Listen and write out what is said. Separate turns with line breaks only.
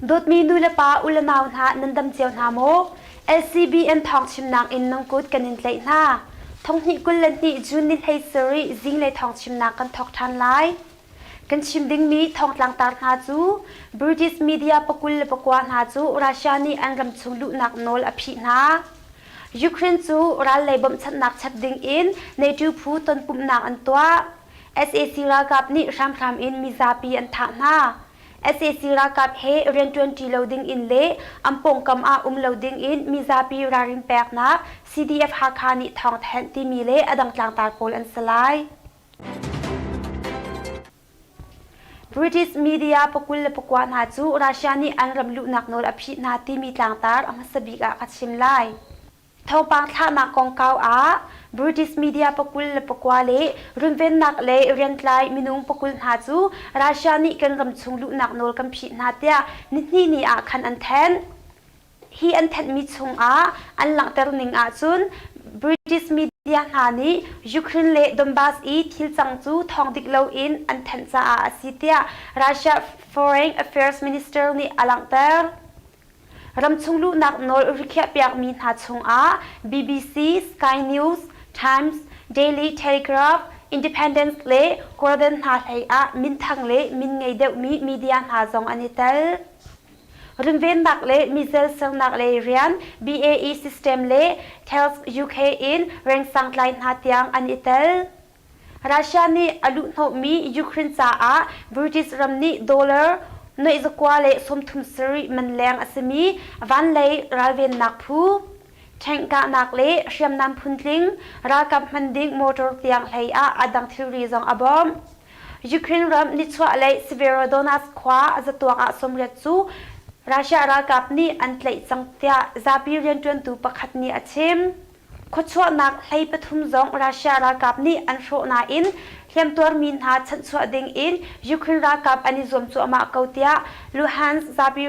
Dawtmi nu le pa u le nau hna nan dam cio hna maw? LCBN thawng chimnak in nan kut kan in tlaih hna. Thonghnih 22 June ni 17 zinglei thawng chimnak kan thawk ṭhan lai. Kan chim dingmi thawngtlang tar hna cu British media pakul le pakua hna cu Russia nih an ram chung luhnak nawl a phih hna. Ukraine cu ral lei bawmhchanhnak chap ding in NATO phu tonpumhnak an tuah. SAC ralkap nih hramhram in mizapi an thah hna. SAC ralkap he rianṭuanṭi lo ding in le an pawngkam ah um lo ding in mizapi ralrin peknak CDF Hakha nih thawngthanh timi le a dang tlangtar pawl an si lai. British media pakul le pakua hna cu Russia nih an ram luhnak nawl a phih hna timi tlangtar a hmasa bik ah ka chim lai. Thawngpang thlahnak kongkau ah British media pakul le pakua le runvennak le riantlai minung pakul hna cu Russia nih kan ram chung luhnak nawl kan phih hna tiah nihnih ni ah khan an thanh. Hi an thanhmi chungah an langhter ning ahcun British media hna nih Ukraine le Donbas i thil cang cu thawng dik loin an thanh caah a si tiah Russia Foreign Affairs Minister nih a langhter. Ramchung luhnak nawl rikhiahpiakmi hna chungah BBC, Sky News, Times, Daily Telegraph, Independence le Guardian hna hlei ah minthang le min ngei deuhmi media hna zong an i tel. Runvennak le missile sernak lei rian BAE System le Thales UK in rengsang tlai hna tiang an i tel. Russia nih a luhhnawhmi Ukraine caah British ram nih dollar nuaih zakua le 37 man leng a simi vanlei ralvennak phu, tank kahnak le hriamnam phuntling, ralkap hman ding motor tiang hlei ah a dang thilri zong a bawmh. Ukraine ram nichuahlei Severodonetsk khua a zatuak ah 80 cu Russia ralkap nih an tlaih cang tiah zapi rianṭuantu pakhat nih a chim. Khuachuahnak hlei pathum zong Russia ralkap nih an hrawh nain hliamtuarmi hna chanhchuah ding in Ukraine ralkap an i zuam cuahmah ko tiah Luhansk zapi.